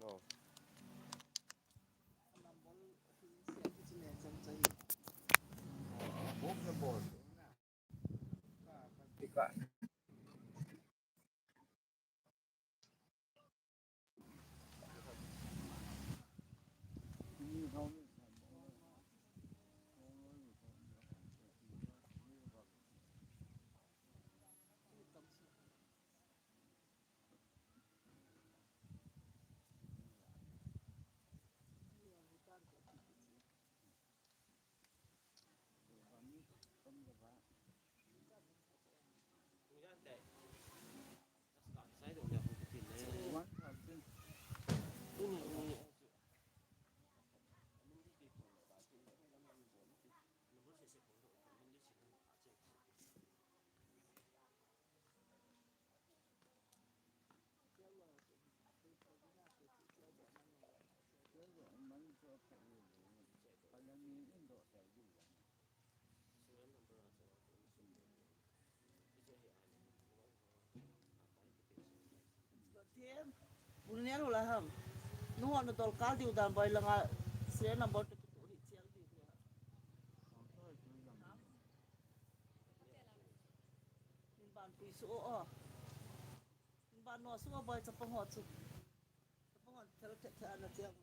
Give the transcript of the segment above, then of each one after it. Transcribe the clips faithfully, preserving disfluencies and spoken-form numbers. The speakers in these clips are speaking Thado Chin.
No. Bunel hula ham. Nungo na dol kal diu dan boy langa serial number tu tu hi chial diu. Min ban pui su o. Min ban no su o boy chapang ho chu. Chapang ho thel thel thel ana chial.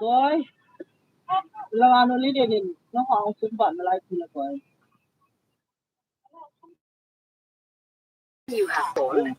Koi. Lawano li de nin, no hong sum ba na lai tu na koi. You have fallen.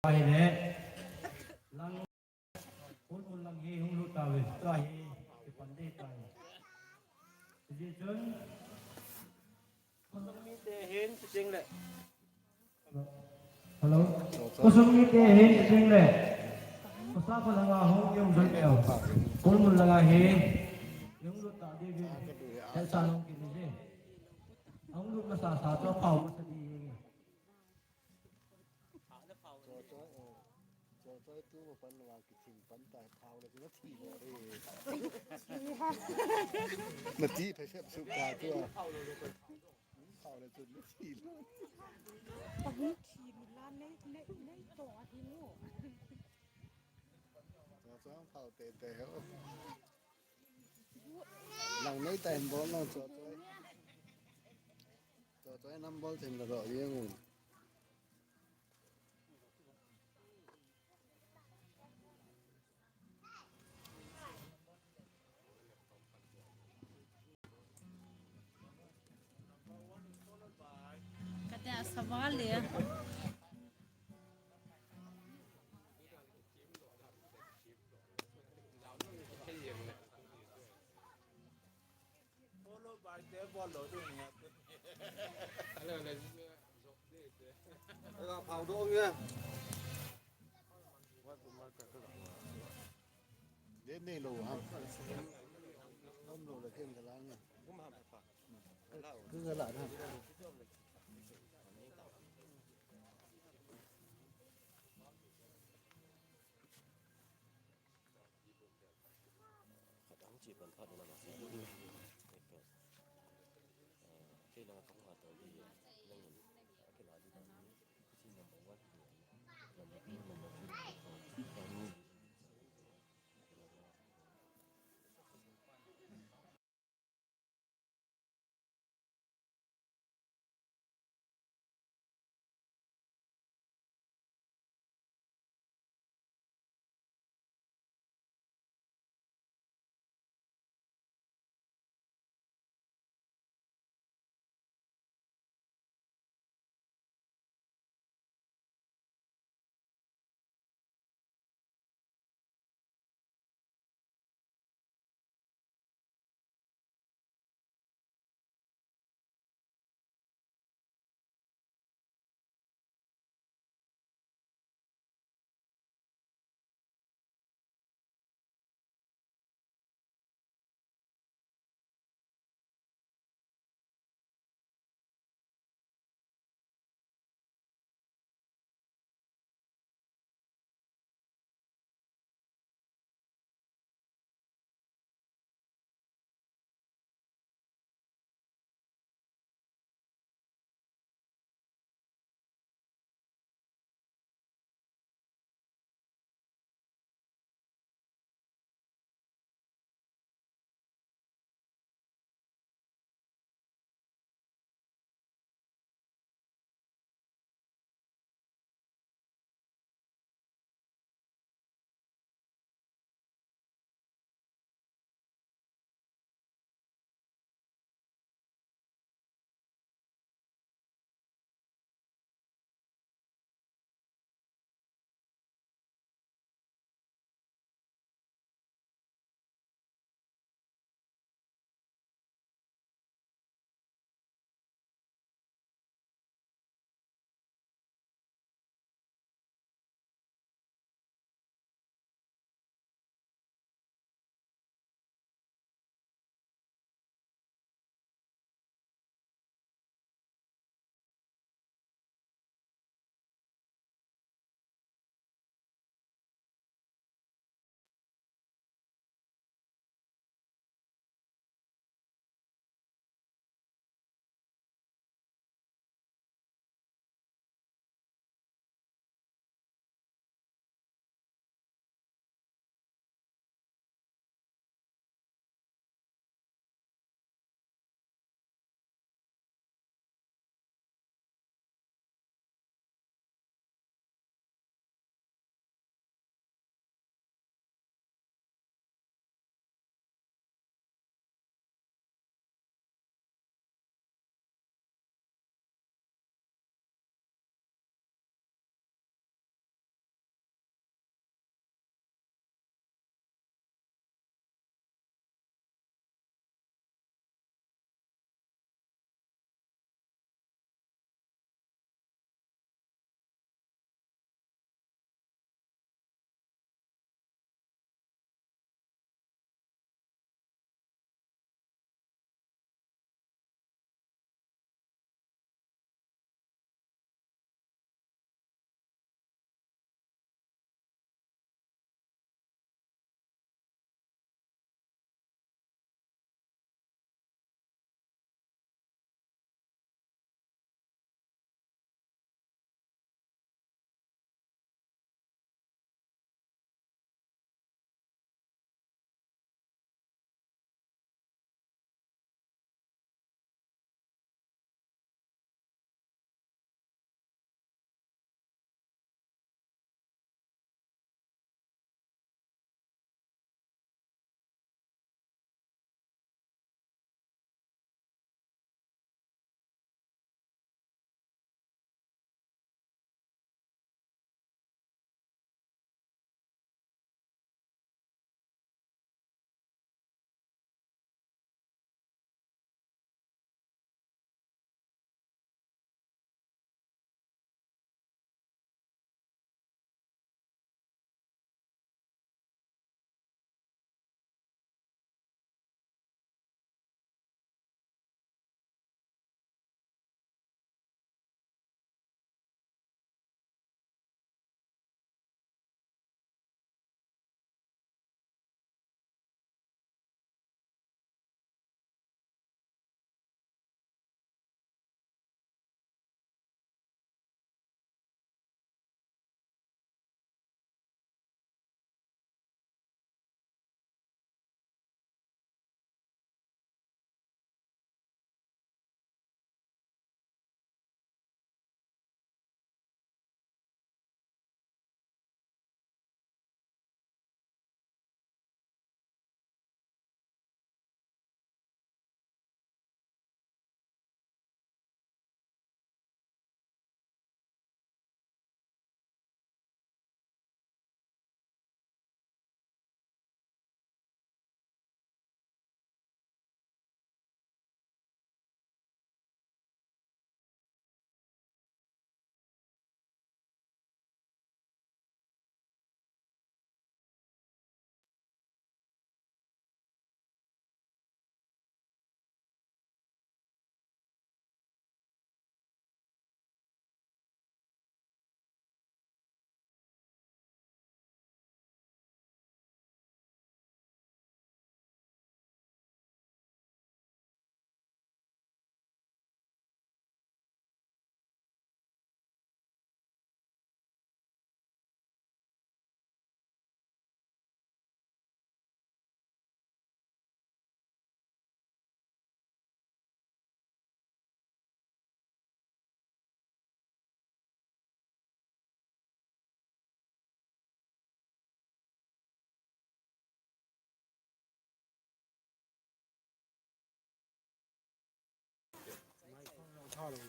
Ahile, lang, Kolmol lang hi hung lut tauve, tua hi kipan ding tai. Hijeh chun, khosung mite hin chuteng le. Hello. Khosung mite hin chuteng le. Khosa kho langa hung kium jong leu. Kolmol langa hi hung lut ta diuvin. Hetsahna hung kit uvin. Hung lut masa sa chu aphao masa ding. Cho, cho, eh, cho, cho tu ma pan wa ki thim pan ta phao le na thi lo re. Na ti phe sep su ka tu. Phao le tu na thi lo. Pa hung thi mi la nei, nei, nei to a thi lo. Cho, cho phao te te ho. Lang nei ta hin bol lang cho, cho. Cho, cho nam bol thim la ro ye ngun. Kate asawale. Follow by te bol lo du ni. Hello, hello. Ega phao do nge. Dei nei lou ham. Ham lou le ken ka la nge. Ken ka la na. Khat ang chi pan phat na ma si. Kei la ka ha to di. Nang in. Kei la di. Kei si number one. Number two, number three, number four.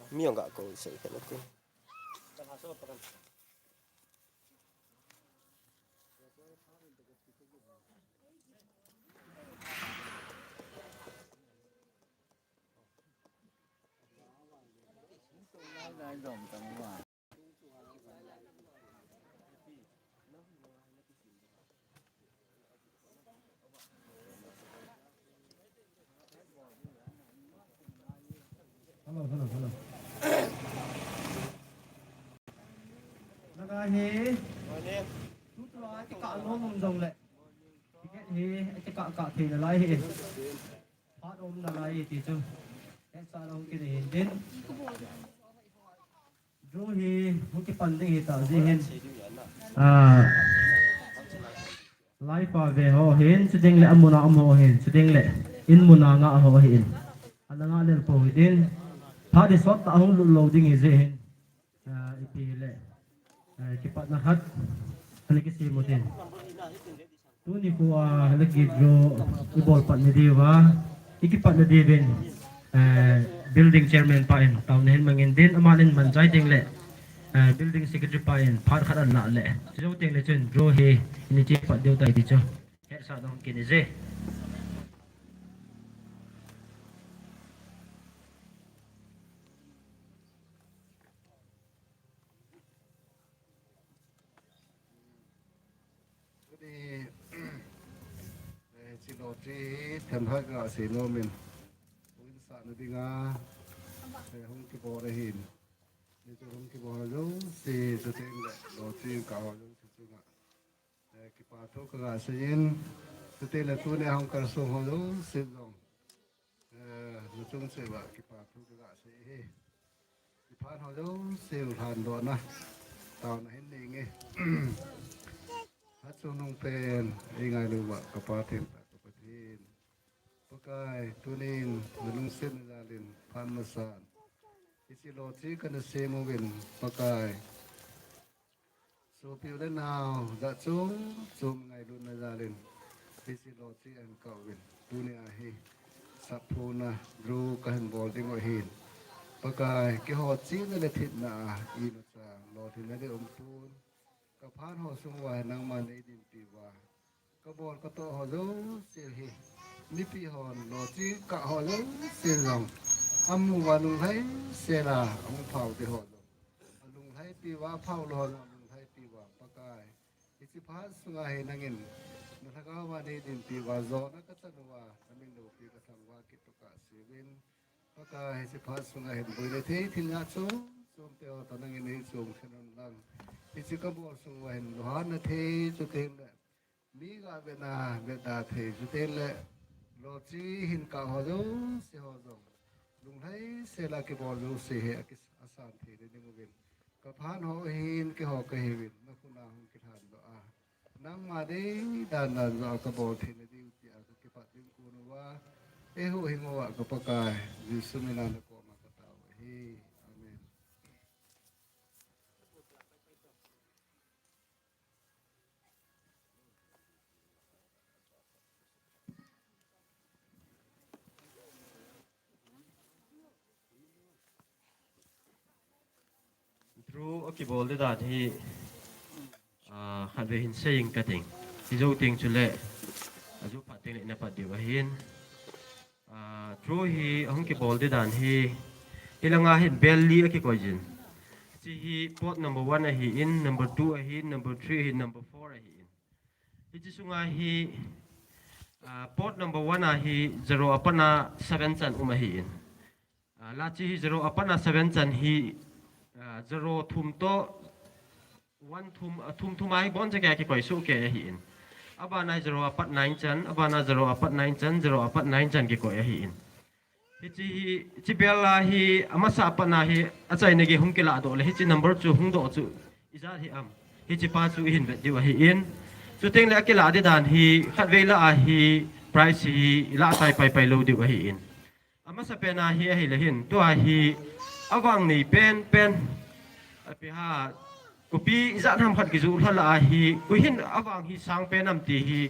Mi ang ga ko sei ka na ko. Hello, hello, hello. Naga hi. Tutu a kikah nom um jong le. Ticket hi, kikah kah thei nalai hi. Phat um nalai hi ti chu. Hetsah a hung kinei hin tin. Draw hi hung kipan ding hi ta ji hin. Ah, lai pa ve ho hin, chuteng le amun a um ho hin, chuteng le in mun a nga ho hin. Ana nga lel po hi tin. Phat hi sot tah a hung lut lou ding hi ji hin. Ah, ipi le. Ah, kipatna khat. Ana kisem u tin. Tuni khu a lucky draw i bol pat na diu va, i kipat na diuvin, eh, building chairman pa in taona hin mangin tin, aman in man chai ding le, eh, building secretary pa in phat khat ana la le. Chujou teng le chun draw hi ini chi pat diu tai ti chu. Hetsah dong kini je. Tuni, eh, hiche lottery hi themkhat kasei nom in, hung sahna dinga, eh, hung kibol ahin. Hichu hung kibol ho jouse, chuteng le lottery kah ho jouse chunga, eh, kipa thu kaga sei in, chuteng le tuni a hung kalsong ho jouse jong. Eh, nachung cheh uva kipa thu kaga sei e. Kipah ho jouse lhandohna taona hin nei inge. Hatchungnung pen eingailu uva ka Pa thengtah ka Pathen. Pakai, tunin nalungsetna jal in phat masan hiche lottery kana sem uvin, Pakai. Sopi u le nao, jat chom chom ngailutna jal in hiche lottery ahin kah uvin, tunia hi sapphuhna draw kahin bol diu ahin. Pakai, keiho chihna le thepna a imacha lolhinna ding umpon, ka phat ho sung uva nangman neidinpi uva, kabol katoh ho jouse hi, mipi hon lottery kah ho jouse jong amu uva lunglhaisel a ahung phao ding ho jong, alunglhaipi uva, aphao lou ho jong alunglhaipi uva, Pakai. Hiche phat sunga hi nangin na lhagao va neidinpi uva, jona kachan uva, namin loupi kathangvah kit tokah seuvin, Pakai, hiche phat sunga hin boina thei thil jat chom chom teho toh nangin eichon khen un lang, hiche kabol sung uva hin lunghanna thei, chuteng le mi ga vetna vetda thei, chuteng le lottery hin kah ho jouse ho jong lunglhaisel a kibol jouse hi aki, asan thei ding uvin, ka phat ho hin keiho kahiuvin, nakhut a hung kilhandoh a, nangma dei dan dan joh a kabol theina diu tia kakipat ding kon uva, eihuhhing uva ka Pakai Jesu mina nakoma katao ahi. Amen. Draw akibol ding dan hi, ah, khatvei hin seiyin kating. Hijou teng chule, ajou phat teng le ina pat diu ahin. Ah, draw hi ahung kibol ding dan hi, hilanga hin bel li akikoi jin. Hiche hi pot number one ahin, number two ahin, number three ahin, number four ahin. Hiche sunga hi, ah, pot number one a hi zero apat a seven chan um ahin. Ah, la hiche hi zero apat a seven chan hi, ah, zero thum toh one thum, ah, thum thum a hi boncha kei a kikoi soh kei ahin. Abana hi zero apat nine chan, abana zero apat nine chan, zero apat nine chan kikoi ahin. Hiche hi, hiche bel a hi amasa apat a hi achaina gei hung kilah doh le hiche number chu hung doh chu ijat hi am, hiche pa chu ihin vet diu ahin. Chuteng le akilah ding dan hi khatvei lah a hi prize hi ilah tai paipai lou diu ahin. Amasapen a hi ahile hin, tua hi avang nei penpen, api ha, kopi ijat ham khat kijoh lha lah a hi, koi hin avang hi sang pen am ti hi,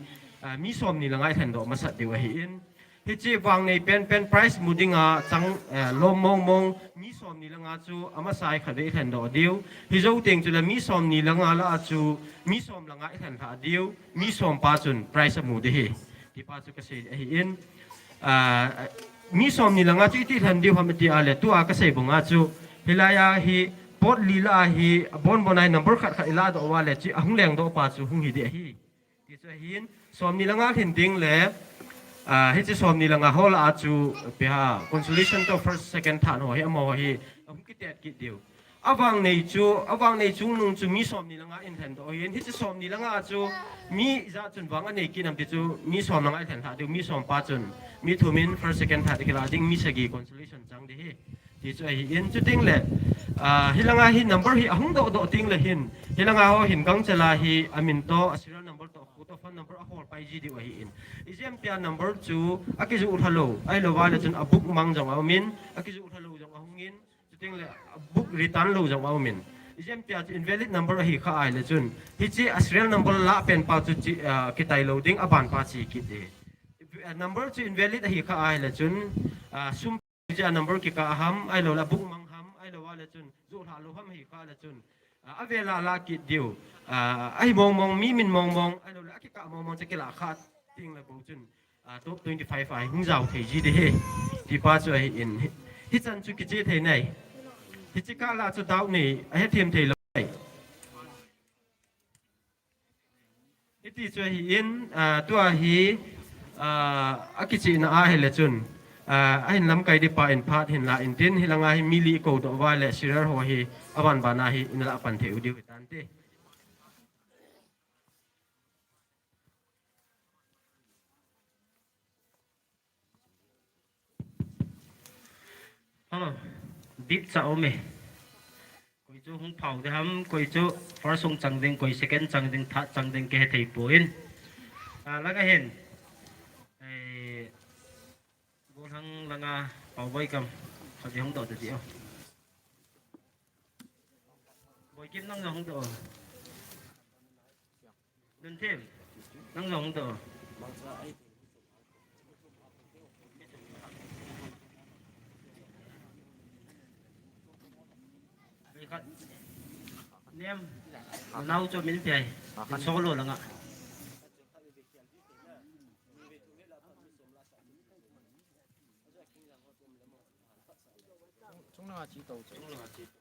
ah, mi somni langa ilhendoh masat diu ahin. Hiche vangnei penpen prize mu dinga chang, eh, lom mongmong mi somni le nga chu amasa a khat vei lhen doh diu. Hijou teng chule mi somni le nga lah a chu mi som le nga ilhen lhah diu. Mi som pa chun prize amu ding ahi. Ti pa chu kasei ahin. Ah, mi somni le nga chu iti lhen diu ham iti a le tua kasei banga chu hilai a hi pot li lah a hi abonbon a hi number khat khat ilah doh uva le chu ahung leng doh pa chu hung hi ding ahi. Ti chu ahin, somni le nga lhin ding le, ah, hiche somni le nga ho lah a chu, ipi ham, consolation to first, second, third ho hi, amaho hi, ahung kitet kit diu. Avangnei chu, avangnei chungnung chu mi somni le nga in lhen doh ahin, hiche somni le nga chu, mi ijat chun vang anei kit nam ti chu, mi som le nga in lhen lhah diu, mi som pa chun, mi thum in first, second, third kilah ding, mi sagi consolation chang ding ahi. Ti chu ahin, chuteng le, ah, hilanga hi number hi ahung doh doh teng le hin, hilanga ho hin gangchela hi amin to, a serial number to, a khu to, phone number ahol pai ji diu ahin. Ijeh ham tia number chu akijoh lha lou, ahilou va le chun a book mang jong aumin, akijoh lha lou jong ahungin, chuteng le a book return lou jong aumin. Ijeh ham tia chu invalid number ahi kha ahile chun, hiche a serial number lah pen pa chu chi, ah, kitai lou ding, aban pa chi kit ding. Ah, number chu invalid ahi kha ahile chun, ah, sum Hiche a number kikah ham, ahilou le a book mang ham, ahilou va le chun, joh lha lou ham ahi kha le chun, ah, avel a lah kit diu, ah, ahi mongmong, mi min mongmong, ahilou le akikah mongmong chu kilah kha teng le bou chun, ah, top twenty five a hi hung jao thei ji ding ahi, ti pa chu ahin, hi, hichan chu kiche thei nai, hiche kah lah chu doubt nei, ahethem thei lou nai. Hiti chu ahin, ah, tua hi, ah, akichihna ahile chun, ah, ahin lamkai ding pa in phat hin lah intin, hilanga hi mi li kou doh uva le serial ho hi, aban ban a hi, in lah pan thei u diu hitante. Hello. Bit cha um e. Koi chu hung phao ding ham, koi chu first hung chang ding, koi second chang ding, third chang ding, kihe thei poi. Ah, langa hin. Eh, Golhang langa Paoboi kam. Khat hung doh ding o. Boikim nang hung doh. Nunthim, nang jong doh. Khat. Nem. Nau chu min pi ai. Solo langa. Chung langa chi to. Chung langa chi to.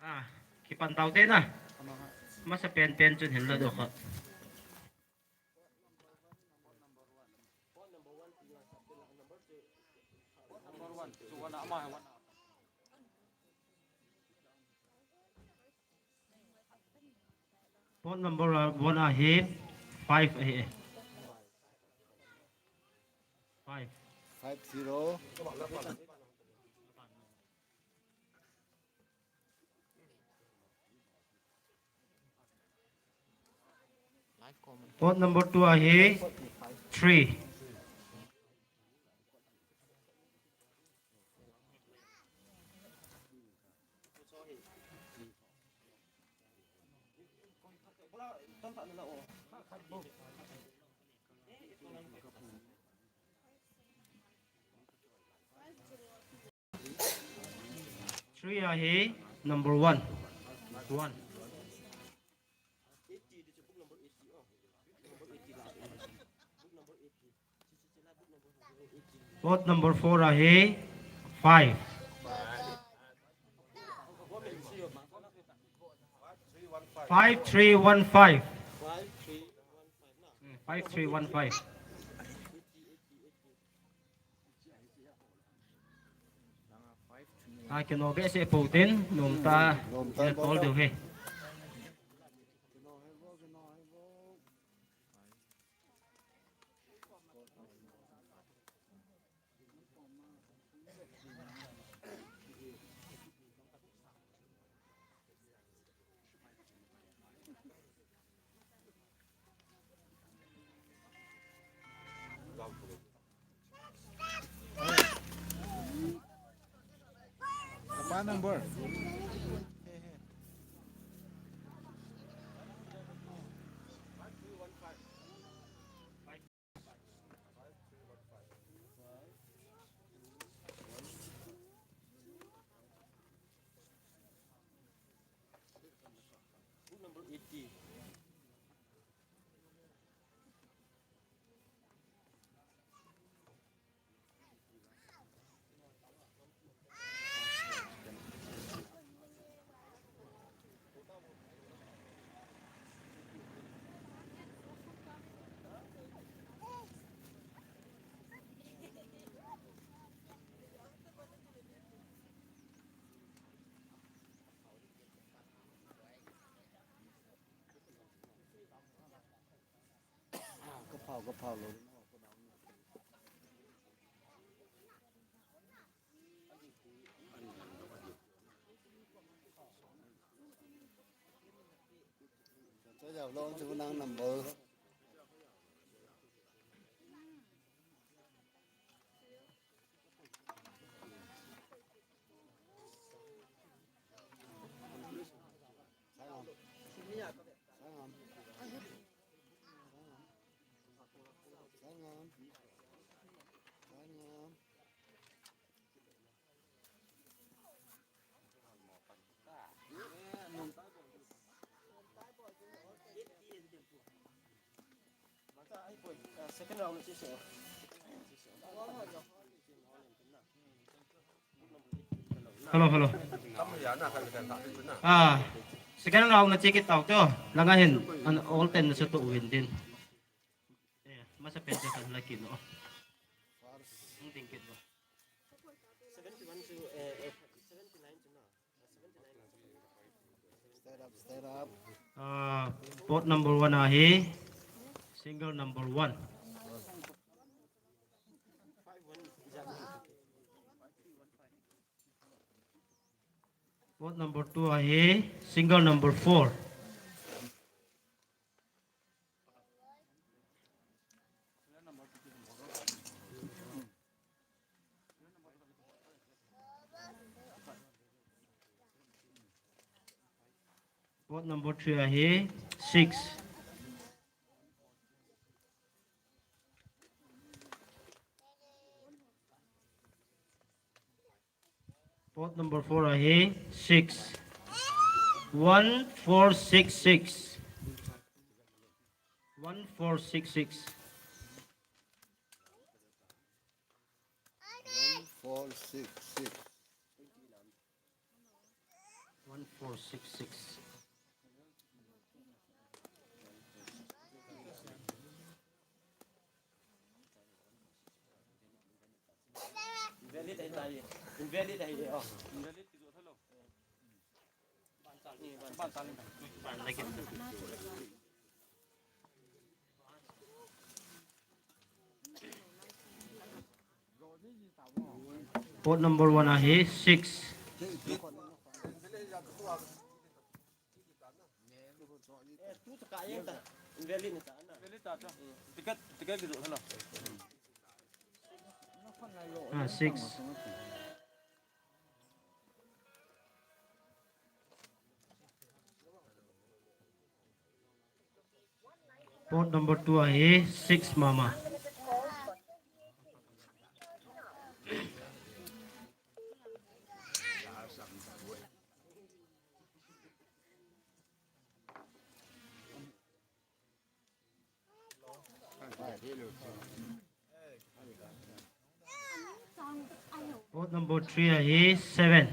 Ah, kipan tau te na. Masa pen pen chun hin la doh kha. Pot number one ahi, five ahi. Five. Five zero. Pot number two ahi, three. Three ahi, number one. One. Pot number four ahi, five. Five three one five. Hmm, five three one five. A kino behseh pou tin, nom ta, nom ta, tol diu hi. Number. Number eighty. Ka phao, ka phao lo. Cho jao lo chu nang number. Second round na chase. Hello, hello. Ah, second round na chase kit tau cho. Langa hin an all ten na sa tu win din. Eh, masa pen sa kan la kit no. Ang tingkit ba? Seventy-one to, eh, eh, seventy-nine to na. Stand up, stand up. Ah, pot number one ahi. Single number one. Pot number two ahi. Single number four. Pot number three ahi, six. Pot number four ahi, six. One four six six. One four six six. One four six six. One four six six. Invalid ahi tai. Invalid ahi, oh. Invalid. Pot number one ahi, six. Ah, six. Pot number two ahi, six mama. Pot number three ahi, seven.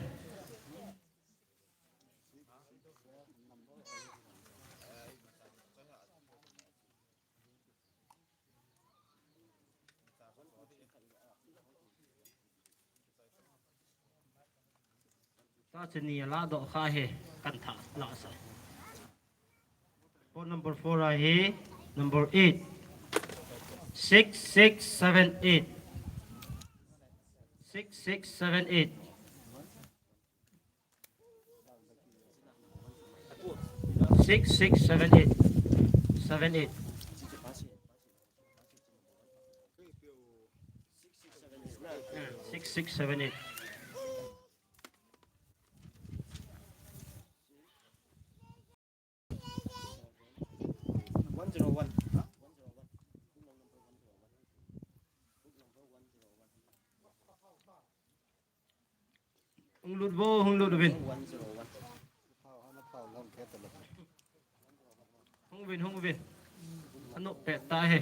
Ta chini la do kha he kan tha la sa. Pot number four ahi, number eight. Six six seven eight. Six six seven eight. Six six seven eight. Seven eight. Hmm, six six seven eight. Lut vo, hung lut uvin. Hung uvin, hung uvin. Ano pet ta he.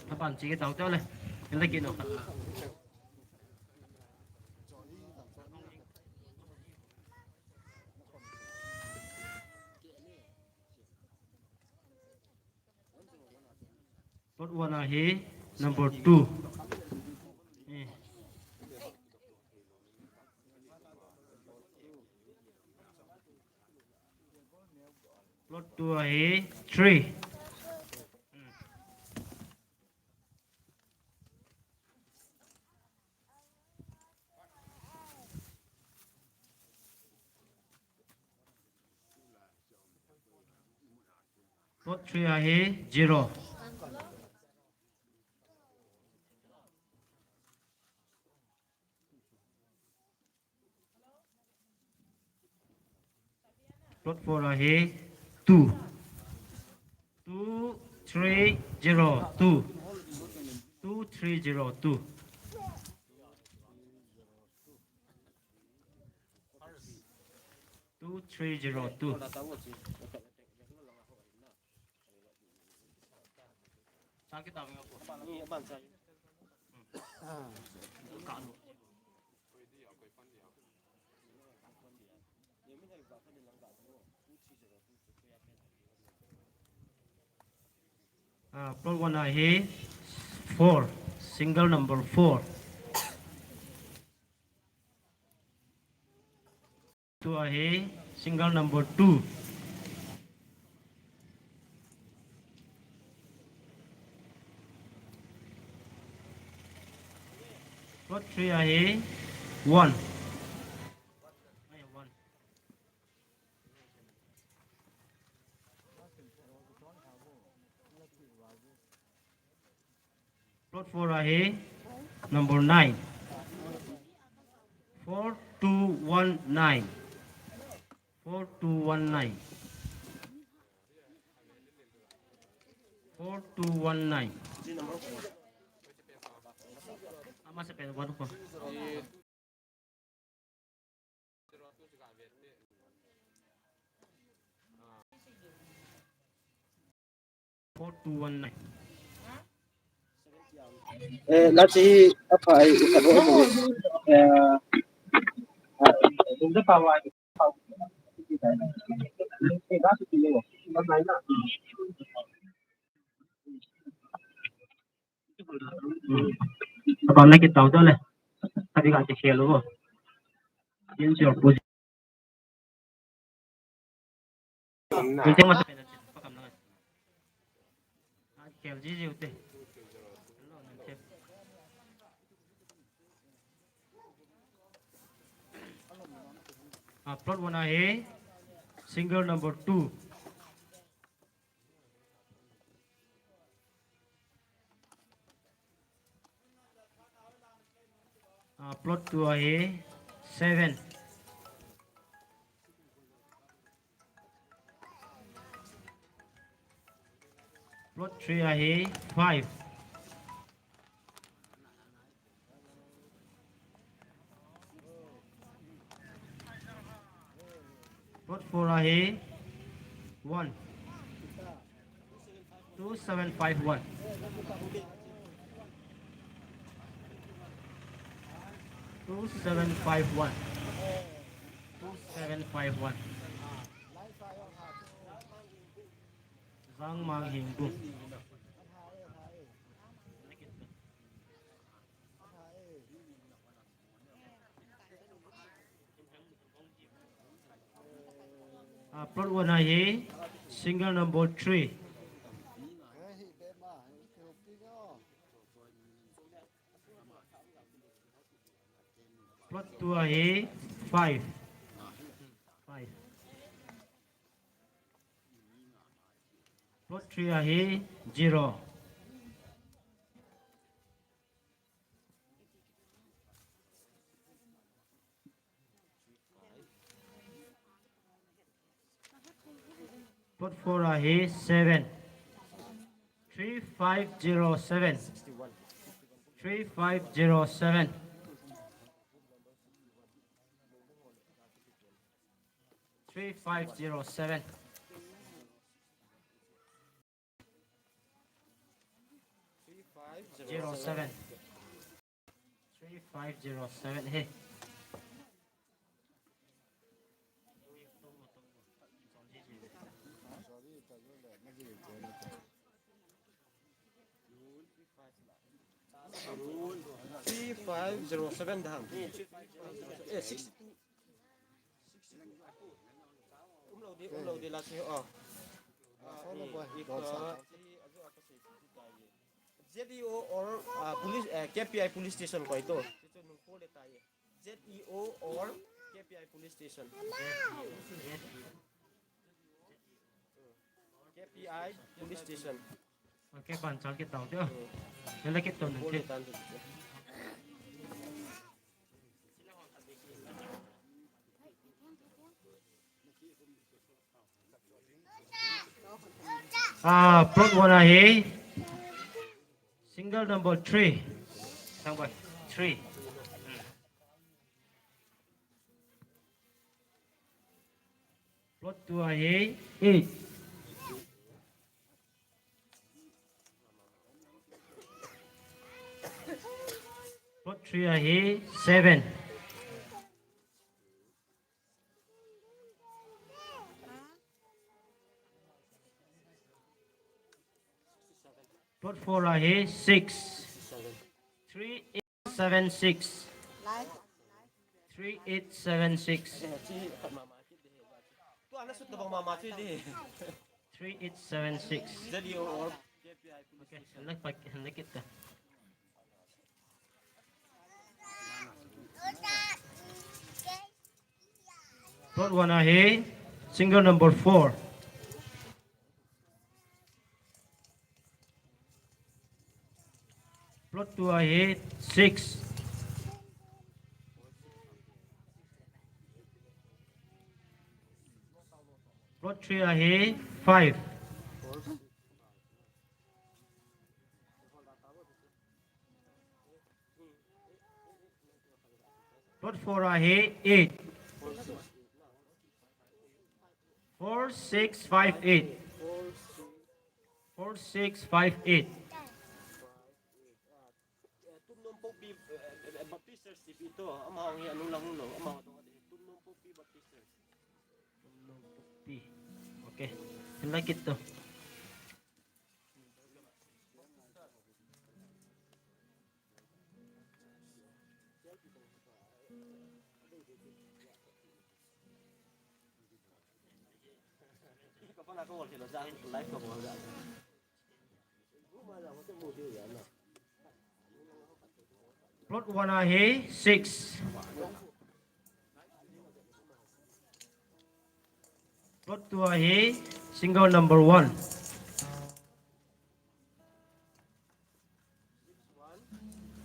Aban chi ke tau tau le. Ele ki no. Plot one ahi number two. Eh. Plot two ahi three. Plot three ahi zero. Plot four ahi two. Two three zero two. Two three zero two. Two three zero two. Ah, plot one ahi four, single number four. Two ahi single number two. Plot three ahi one. Ahi one. Plot four ahi number nine. Four two one nine. Four two one nine. Four two one nine. Ama sa pen one ko. Four two one nine. Eh, lati apa ai, apa ai, eh, ah, dum da pa wa. Apa lagi tahu tu le. Tapi kan cek lo. Change your position. Ante masa pena pakam na. Ah, khel ji ji ute. Ah, plot one ahi, single number two. Ah, plot two ahi seven. Plot three ahi five. Plot four ahi one. Two seven five one. Two seven five one. Two seven five one. Jangmang Hingbung. Ah, plot one ahi, single number three. Plot two ahi, five. Five. Plot three ahi zero. Plot four ahi seven. Three five zero seven. Three five zero seven. Three five zero seven. Zero seven. Three five zero seven. Hey. Three five zero seven dang. Eh, six two. Umlo di, umlo di la si, oh. Ah, eh, ika, eh, ajo aka sei di tai. Z E O or, ah, police, eh, K P I police station koi to. Situ nung pole tai. Z E O or K P I police station. K P I police station. Okay, pan chal kit tau tio. Nila kit tau nang kit. Ah, plot one ahi. Single number three. Sang bai. Three. Hmm. Plot two ahi eight. Plot three ahi seven. Plot four ahi six. Three eight seven six. Three eight seven six. Three eight seven six. Okay, hanla pa, hanla kit ta. Plot one ahi single number four. Plot two ahi six. Plot three ahi five. Plot four ahi eight. Four six five eight. Four six five eight. Tumnom Popi, eh, eh, Baptist Church ti pi to, amaho hi anung lang hung lou, amaho to, Tumnom Popi Baptist Church. Tumnom Popi. Okay. Hanla kit to. Plot one ahi six. Plot two ahi single number one.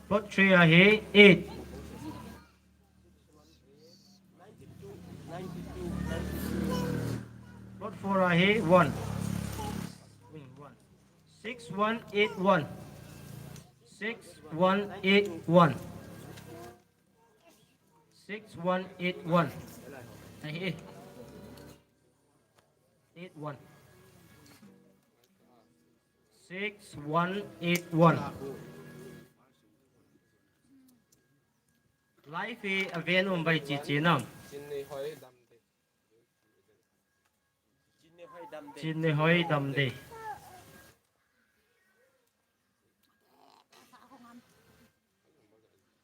Plot three ahi eight. Plot four ahi one. Six one eight one. Six one eight one. Six one eight one. Ahi. Eight one. Six one eight one. Live hi aven um bai chi chi nam. Chin Nei Hoi Damde. Chin Nei Hoi Damde.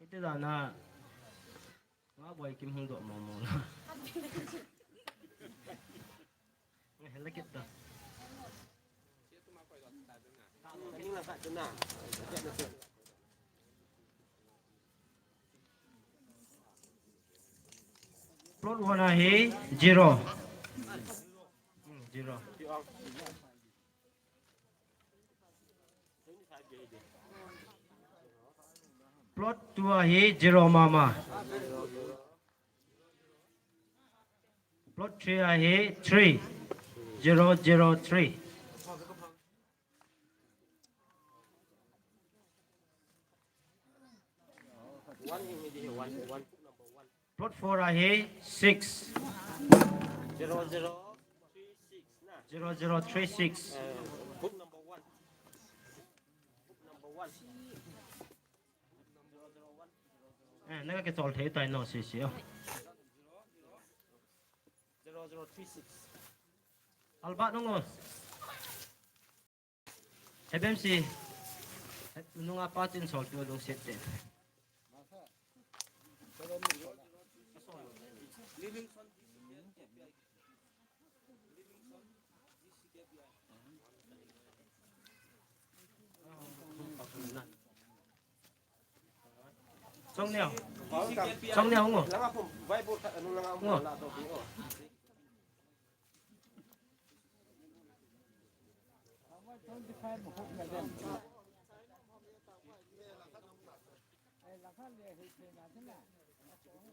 Hiti dan a. Nga boi kim hung doh momo na. Nga hela kit ta. Plot one ahi zero. Hmm, zero. Plot two ahi zero mama. Plot three ahi three. Zero zero three. One in the one, one, number one. Plot four ahi six. Zero zero three six na. Zero zero three six. Uh, book number one. Book number one. Zero zero one. Eh, naga ke tol thei tai no si si o. Zero zero three six. Albert nungo. H B M C nunga pa tin sol tu lungset te. Song neo. Song neo ngo. Ngo.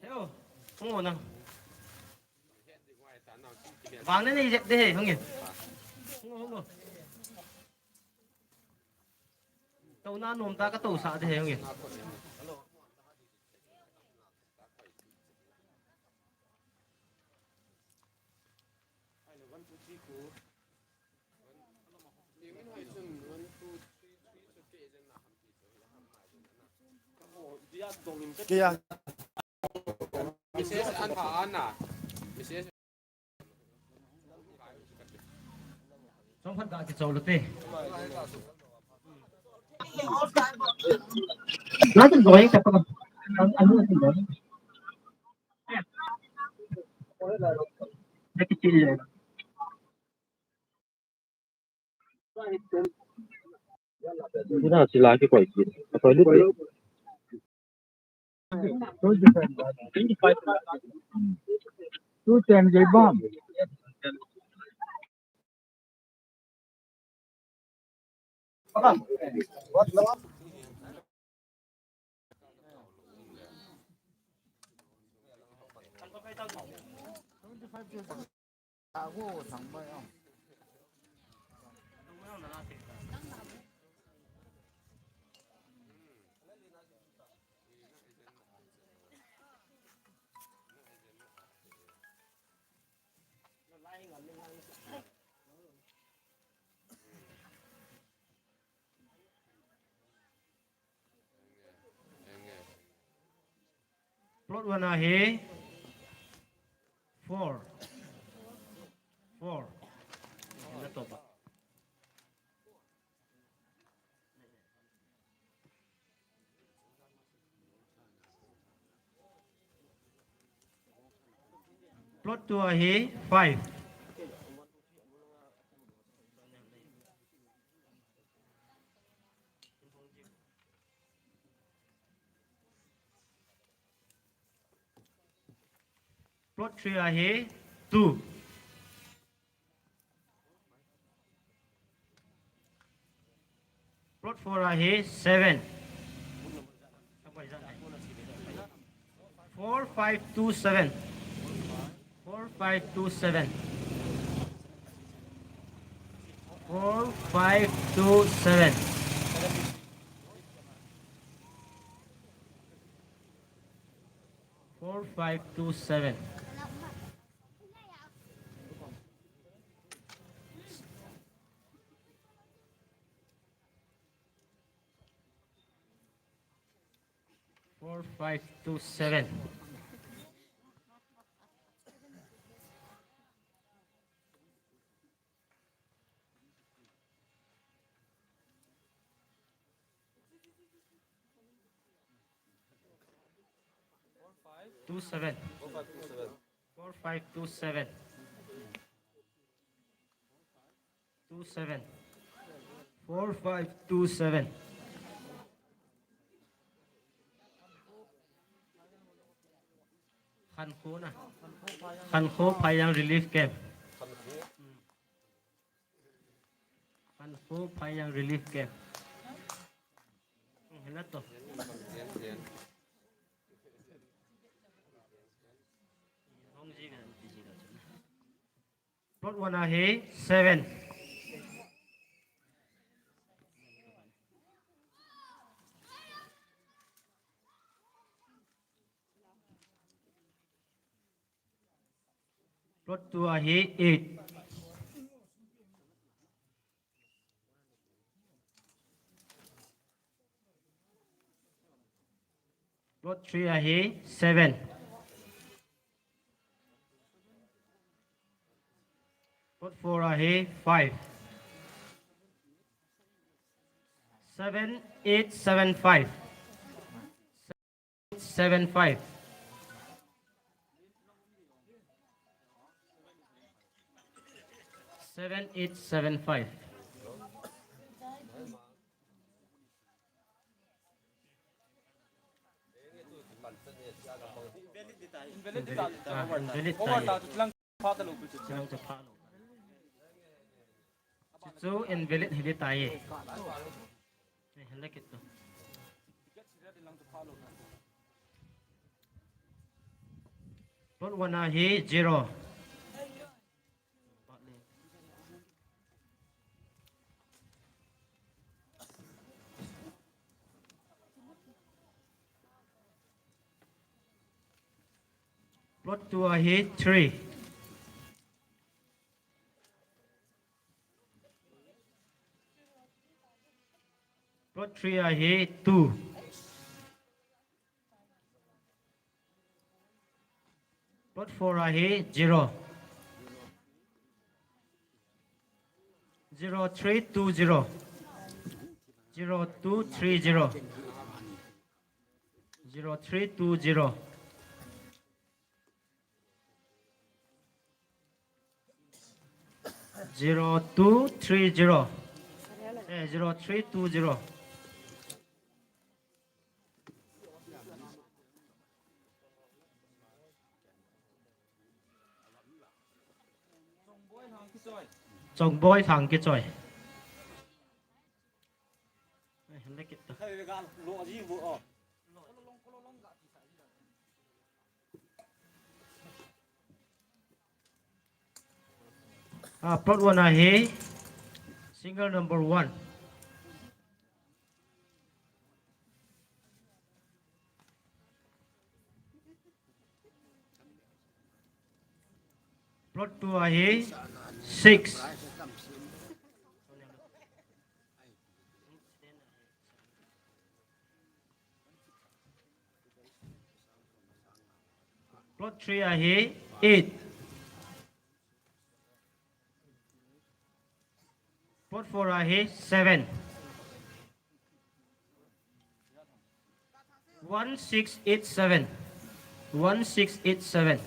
Heo, hung o nang. Vang ne nei jep de he, hung e. Hung o, hung o. Tou na nom ta ka tou sa de he, hung e. Kei a. Message an pha an na. Message. Song phat ka kichol te. Nothing going ka pa. Anu nothing going. Ina sila ki koi ki. Koi lu ki. Tu ten gei bom. Plot one ahi four. Four. Plot two ahi five. Plot three ahi two. Plot four ahi seven. Four five two seven. Four five two seven. Four five two seven. Four five two seven. Four five two seven. Two seven. Four five two seven. Two seven. Four five two seven. Khankho na. Khankho Phayang Relief Camp. Khankho Phayang Relief Camp. Hmm, hina to. Plot one ahi seven. Plot two ahi eight. Plot three ahi seven. Plot four ahi five. Seven eight seven five. Seven five. Seven eight seven five. Invalid, ah, invalid tai. Chilang chu pha lou. Chu chu invalid hi tai. Eh, hala kit tu. Plot one ahi zero. Plot two ahi three. Plot three ahi two. Plot four ahi zero. Zero three two zero. Zero two three zero. Zero three two zero. Zero two three zero. Eh, zero three two zero. Chongboi Thangkichoi. Eh, hala kit tu. Ah, plot one ahi single number one. Plot two ahi six. Plot three ahi eight. Plot four ahi seven. One six eight seven. One six eight seven.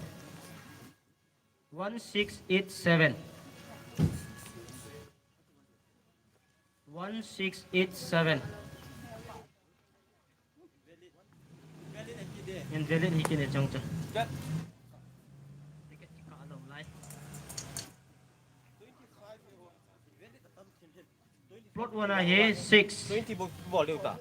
One six eight seven. One six eight seven. Invalid hi kine chang chang. Plot one ahi six. Twenty bol, bol deu ta.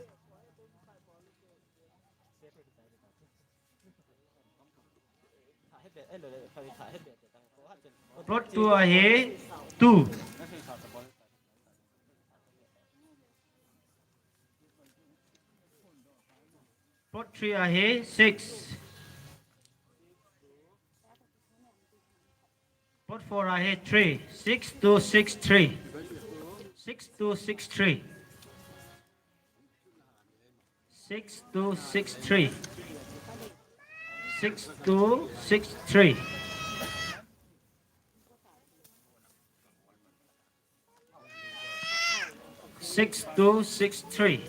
Plot two ahi two. Plot three ahi six. Plot four ahi three. Six two six three. Six two six three. Six two six three. Six two six three. Six two six three.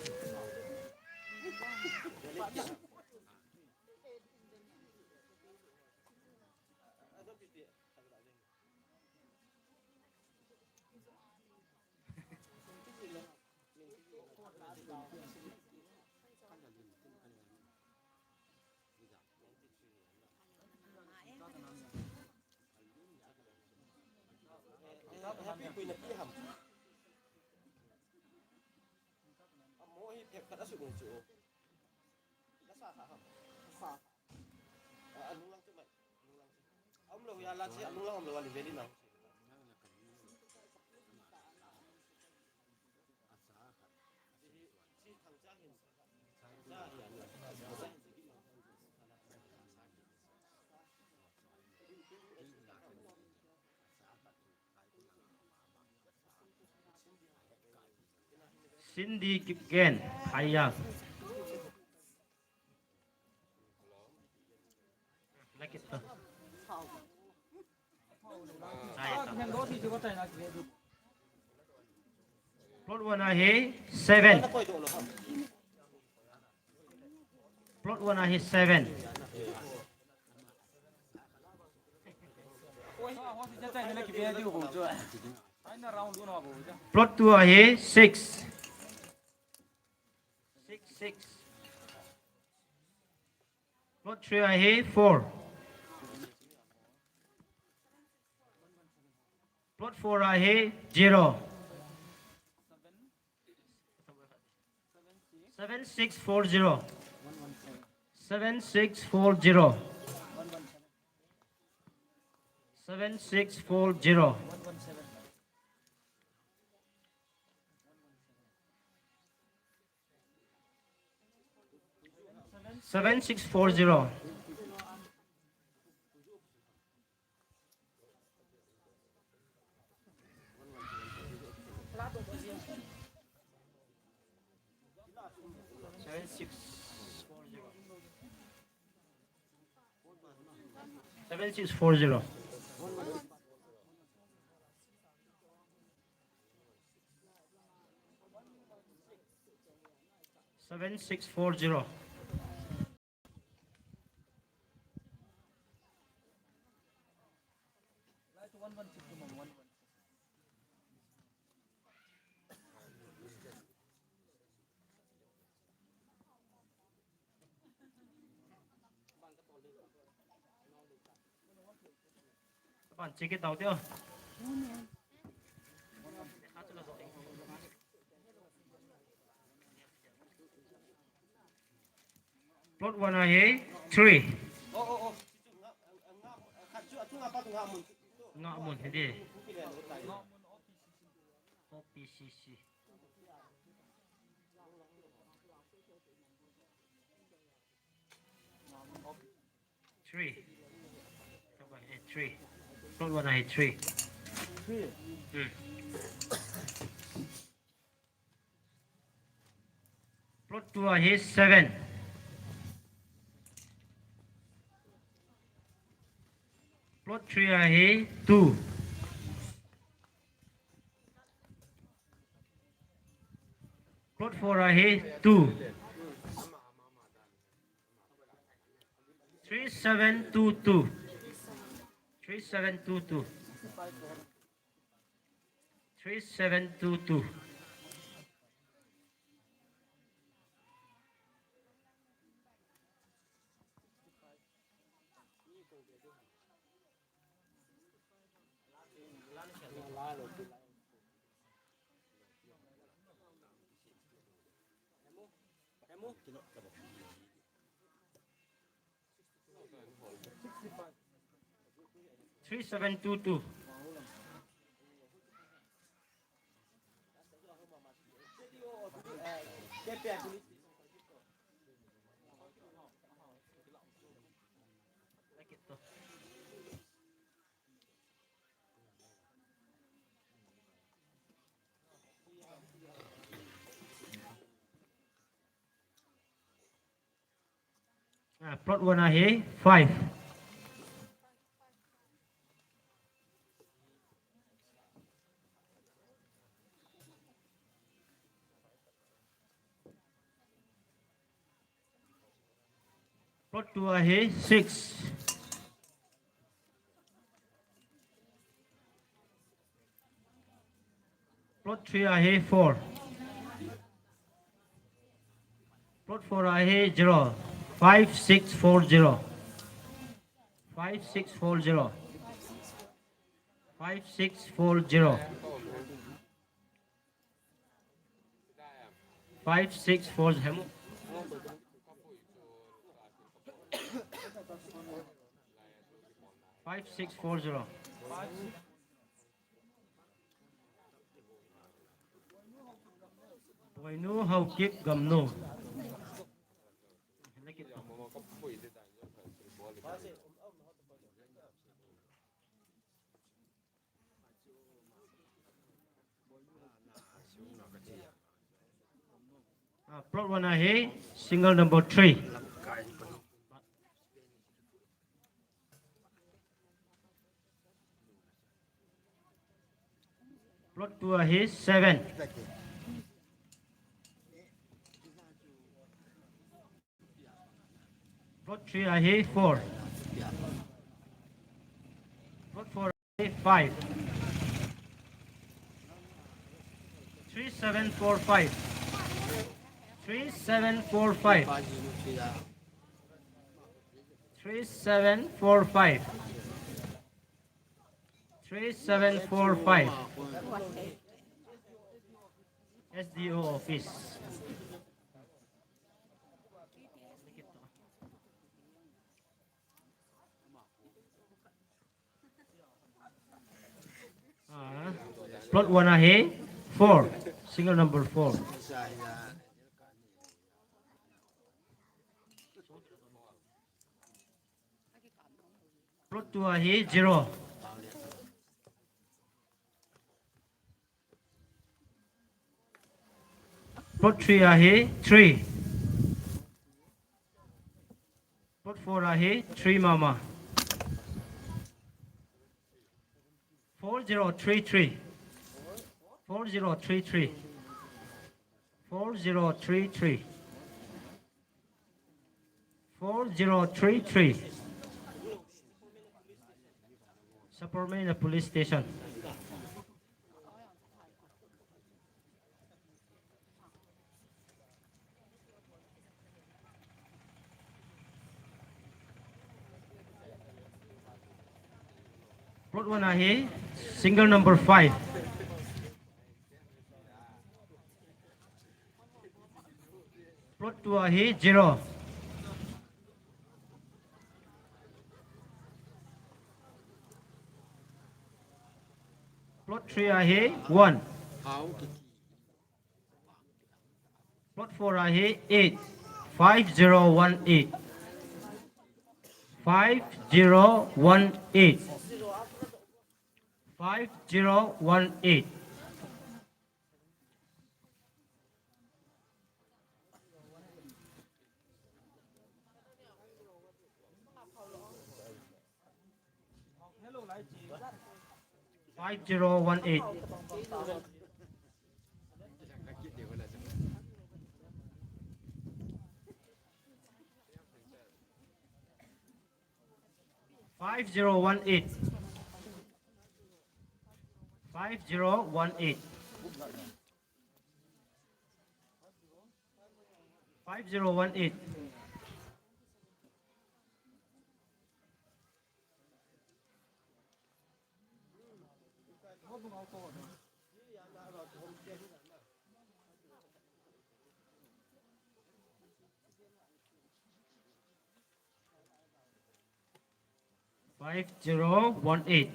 Cindy Kipgen, Phaiya. Plot one ahi seven. Plot one ahi seven. Plot two ahi six. Six, six. Plot three ahi four. Plot four ahi zero. Seven six four zero. Seven six four zero. Seven six four zero. Seven six four zero. Seven six four zero. Seven six four zero. Seven six four zero. Ban check it out, yeah. Plot one ahi three. Nga mun hidi. O P C C. Three. Three. Plot one ahi three. Hmm. Plot two ahi seven. Plot three ahi two. Plot four ahi two. Three seven two two. Three seven two two. Three seven two two. Three seven two two. Ah, plot one ahi five. Plot two ahi six. Plot three ahi four. Plot four ahi zero. Five six four zero. Five six four zero. Five six four zero. Five six four zero. Five six four zero. Boinu Haokip Gamnu. Ah, plot one ahi, single number three. Plot two ahi, seven. Plot three ahi, four. Plot four ahi, five. Three seven four five. Three seven four five. Three seven four five. Three seven four five. S D O office. Ah, plot one ahi, four, single number four. Plot two ahi, zero. Plot three ahi, three. Plot four ahi, three mama. Four zero three three. Four zero three three. Four zero three three. Four zero three three. Saparmeina Police Station. Plot one ahi, single number five. Plot two ahi, zero. Plot three ahi, one. Plot four ahi, eight. Five zero one eight. Five zero one eight. Five zero one eight. Five zero one eight. Five zero one eight. Five zero one eight. Five zero one eight. Five zero one eight.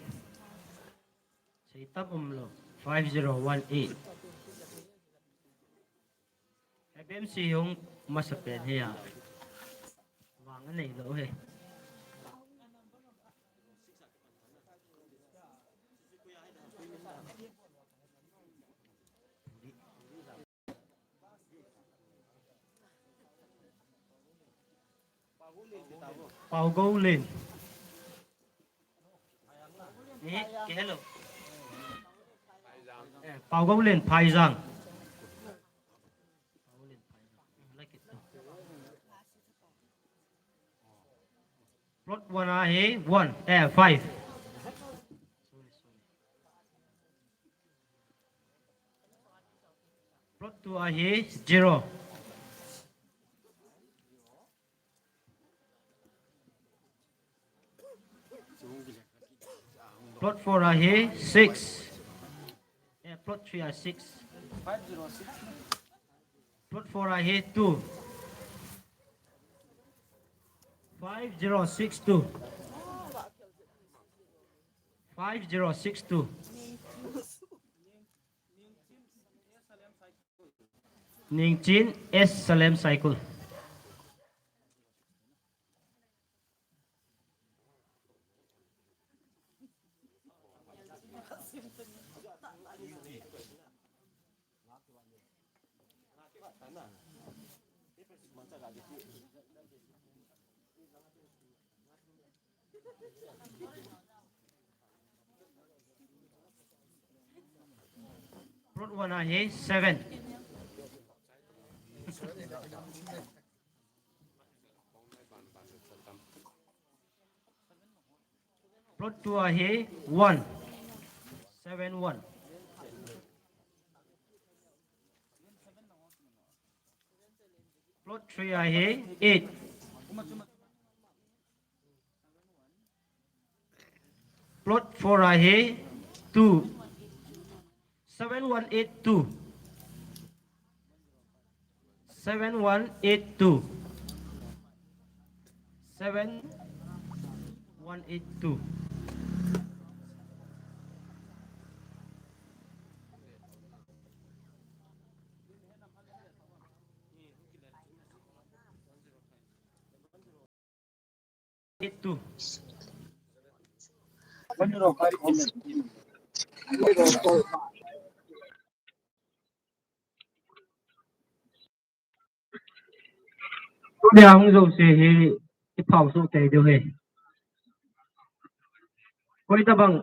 Sei tam um lou. Five zero one eight. F M C hung masa pen hi a. Vang anei lou hi. Paugoulen. Ni, ke hello. Eh, Paugoulen Phaijang. Plot one ahi, one, eh, five. Plot two ahi, zero. Plot four ahi, six. Eh, plot three ahi, six. Plot four ahi, two. Five zero six two. Five zero six two. Ningchin S Salem Saikul. Plot one ahi seven. Plot two ahi one. Seven one. Plot three ahi eight. Plot four ahi two. Seven one eight two. Seven one eight two. Seven one eight two. Eight two. Tuni a hung jouse hi i phau soh tei diu ahi. Koi tabang.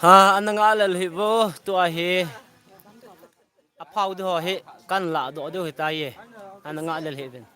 Ha, ana nga lel hi vo, tua hi. Aphau ding ho hi, kan la doh diu hi ta ye. Ana nga lel hi vin.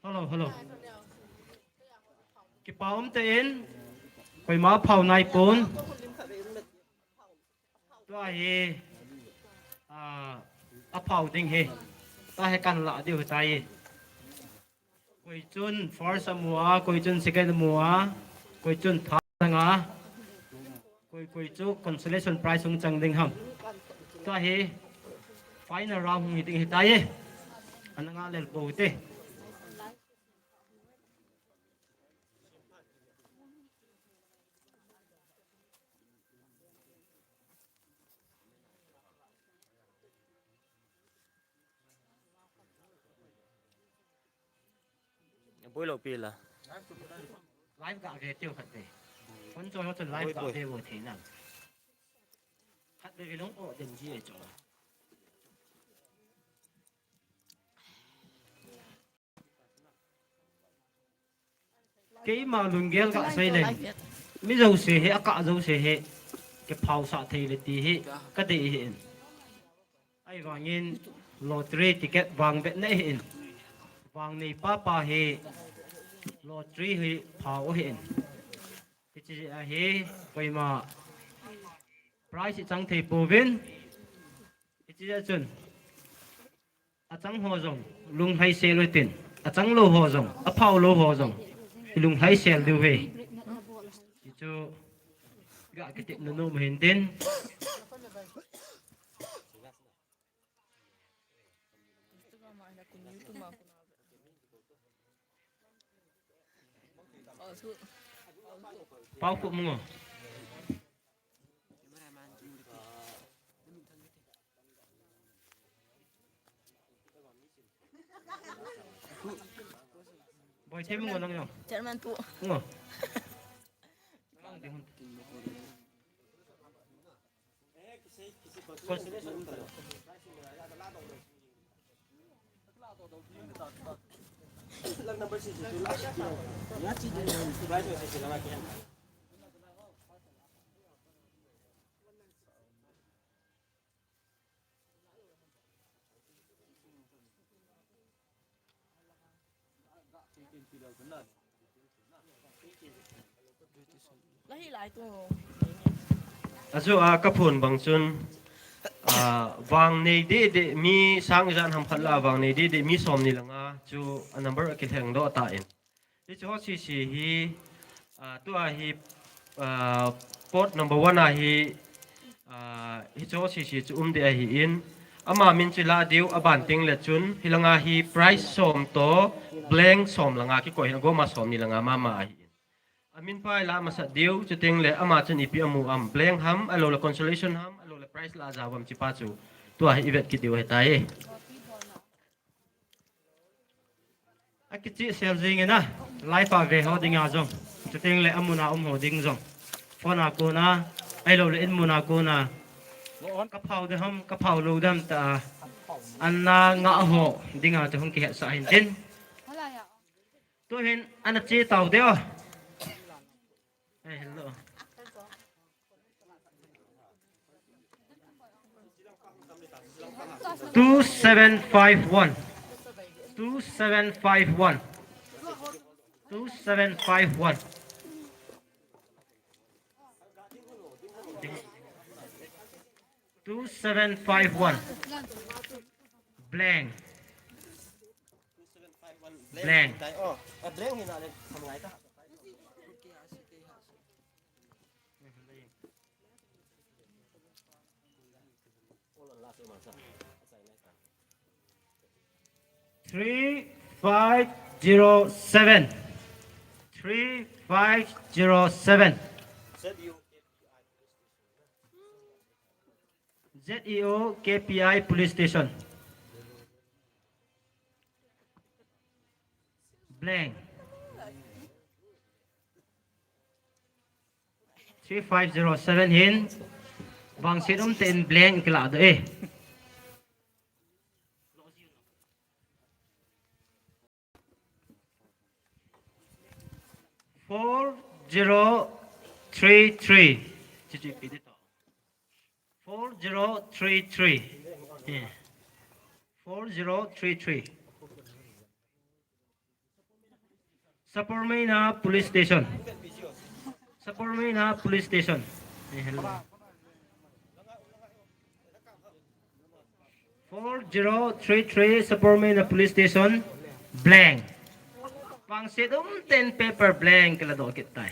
Hello, hello. Kipa um te in, koima phau nai pon. Tua hi, ah, aphau ding hi. Tua hi kan la diu hi tai. Koi chun first amu a, koi chun second amu a, koi chun third anga. Koi, koi chu consolation prize hung chang ding ham. Tua hi final round hung hi ding hi tai. Ana nga lel pou te. Boi lo pi la. Live ga ve tiu khat te. Kon cho lo chun live ga ve vo thei na. Khat ve ve long o den ji e cho. Keima lunggel ka sei leng. Mi jouse hi, akah jouse hi. Kiphausah thei le ti hi. Ka dei hi in. Ahivangin lottery ticket vang bet na hi in. Vangnei papa hi lottery hi phao ahin. Hiche ahi koima prize ichang thei pouvin. Hiche chun achang ho jong lunglhaisel utin, achang lou ho jong, aphao lou ho jong ilunglhaisel diu ahi. Hichu ga kitepna nom ahin tin. Pau ko mungo. Boy, te mungo nang yo. Chairman pu. Mungo. Lahi lai tu. Achu a kaphon bang chun, a, vangnei dede mi sang ijat ham khat lah a vangnei dede mi somni le nga chu a number akilheng doh tan. Hiche ho sese hi, a, tua hi, a, pot number one a hi, a, hiche ho sese chu um ding ahin. Ama min chu lah diu, aban teng le chun, hilanga hi prize som toh, blank som langa kikoi hin, agoma somni le nga mama ahin. Amin pa ilah masat diu, chuteng le ama chun ipi amu am, blank ham, ahilou le consolation ham, ahilou le prize lah a jao am hiche pa chu. Tua hi ivet kit diu ahitai. Akichehsel jing in a, live a ve ho dinga jong, chuteng le amun a um ho ding jong, phone a kona, ahilou le in mun a kona, kaphao ding ham, kaphao lou ding ham tia, ana ngah ho dinga chu hung kihetsah hin tin. Tuhin ana che tau ding o. Eh, hello. Two seven five one. Two seven five one. Two seven five one. Two seven five one. Blank. Blank. Three five zero seven. Three five zero seven. Z E O K P I Police Station. Blank. Three five zero seven hin. Vangset umtah in blank kilah doh e. Four zero three three. Four zero three three. Yeah. Four zero three three. Sapormeina Police Station. Sapormeina Police Station. Eh, hello. Four zero three three Sapormeina Police Station. Blank. Vangset umtah in paper blank kila doh kit tai.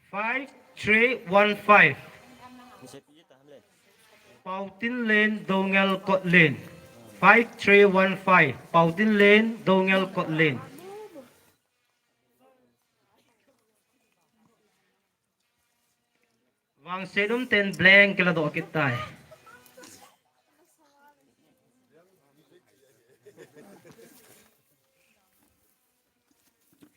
Five three one five. Pautin Lane, Doungel Kot Lane. Five three one five. Pautin Lane, Doungel Kot Lane. Vangset umtah in blank kila doh kit tai.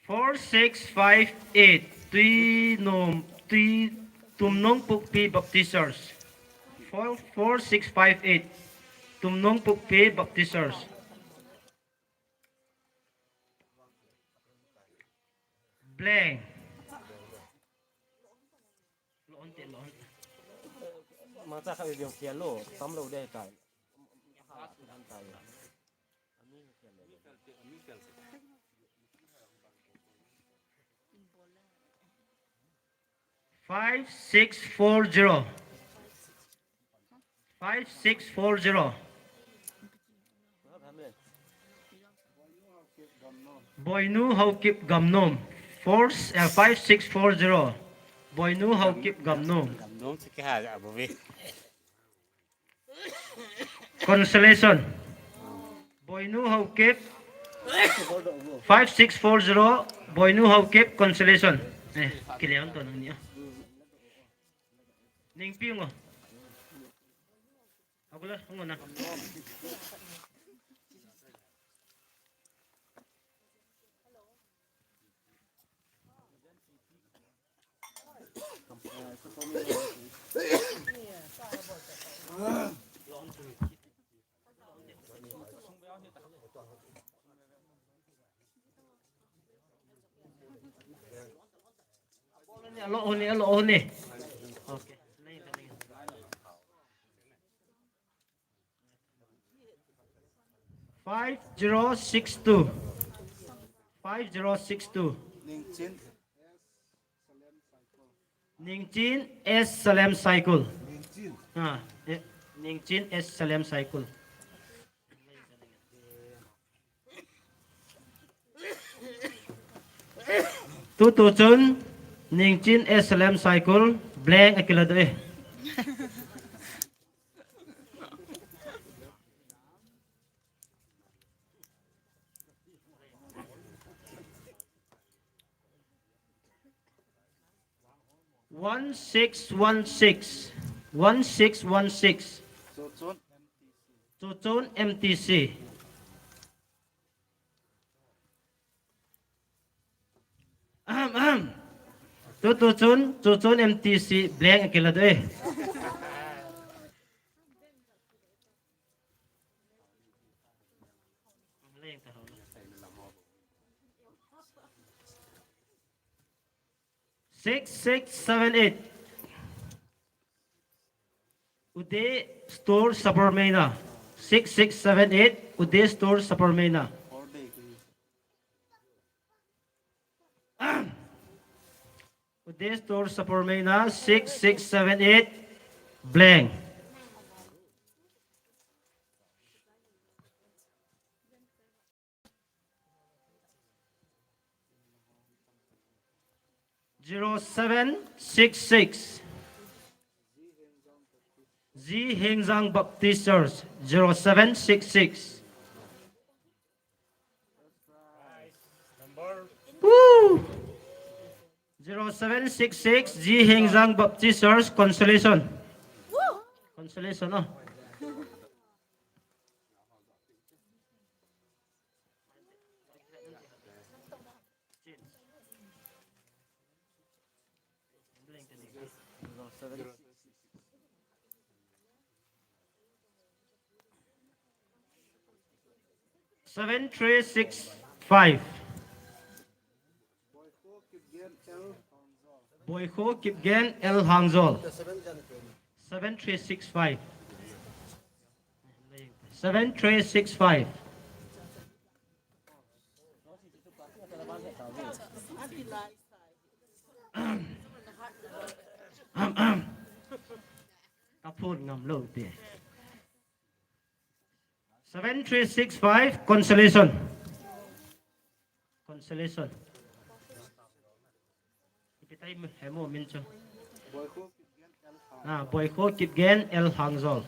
Four six five eight, Tui Nom, Tui Tumnong Pukpi Baptist Church. Four, four six five eight, Tumnong Pukpi Baptist Church. Blank. Loan te loan. Mangcha kha video khial lo, tam lo de tai. Ha, an tai. Five six four zero. Five six four zero. Boinu Haokip Gamnom. Four, uh, five six four zero. Boinu Haokip Gamnom. Gamnom se ke ha ja bo ve. Consolation. Boinu Haokip. Five six four zero. Boinu Haokip. Consolation. Eh, kile ang to nang niya. Ning pi ngo. Ako la, ngo na. Alo, honi, alo, honi. Okay. Five zero six two. Five zero six two. Ningchin S Salem Saikul. Ningchin S Salem Saikul. Ningchin. Ah, eh, Ningchin S Salem Saikul. Tutu chun Ningchin S Salem Saikul blank akila doh e. One six one six. One six one six. Chuchun M T C. Chuchun M T C. Ahem, ahem. Tutu chun, Chuchun M T C blank akila doh e. Six six seven eight. Uday Store Sapermeina. Six six seven eight, Uday Store Sapermeina. Uday Store Sapermeina, six six seven eight blank. Zero seven six six. Zi Hengjang Baptist Church, zero seven six six. Woo! Zero seven six six, Zi Hengjang Baptist Church, consolation. Consolation, oh. Seven three six five. Boikho Kipgen L Hangjol. Seven three six five. Seven three six five. Ka phone ngam lou te. Seven three six five, consolation. Consolation. Ipi tai hemo min chu. Ah, Boikho Kipgen L Hangjol.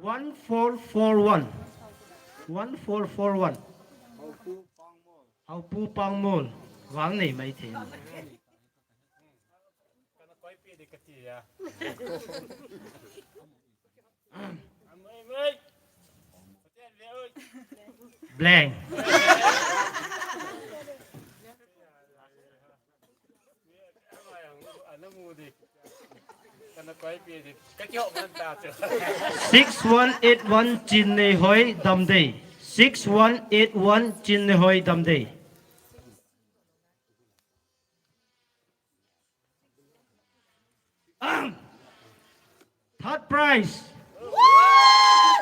One four four one. One four four one. Haupu Pangmol. Vang nei mai thei. Blank. Six one eight one Chin Nei Hoi Damdei. Six one eight one Chin Nei Hoi Damdei.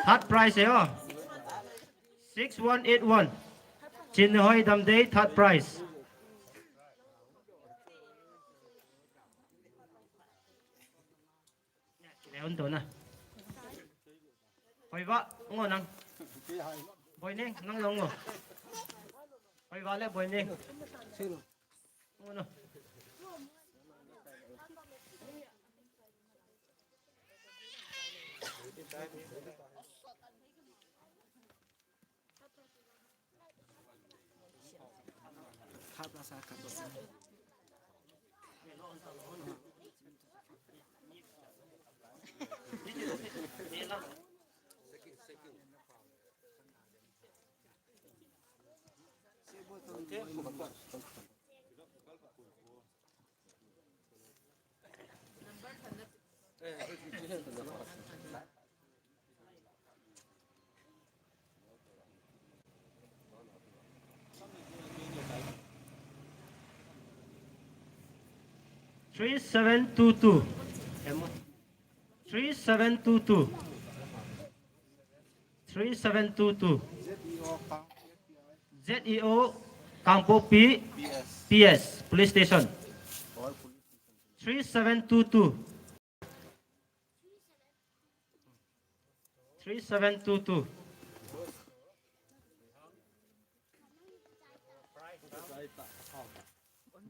Third prize e o. Six one eight one. Chinhoi Damdei, third prize. Leon to na. Hoiva, ngo nang. Boineng, nang jong ngo. Hoiva le Boineng. Ngo no. Three seven two two. Three seven two two. Three seven two two. Z E O Kangpokpi P S Police Station. Three seven two two. Three seven two two.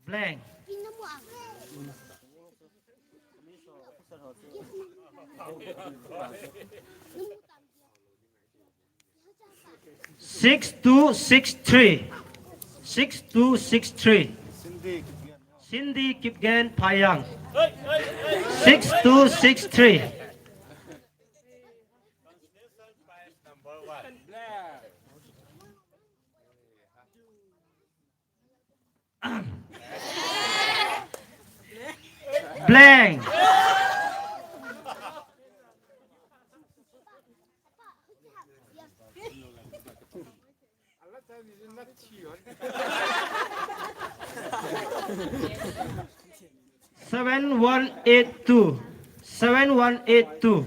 Blank. Six two six three. Six two six three. Cindy Kipgen Phayang. Six two six three. Blank. Seven one eight two. Seven one eight two.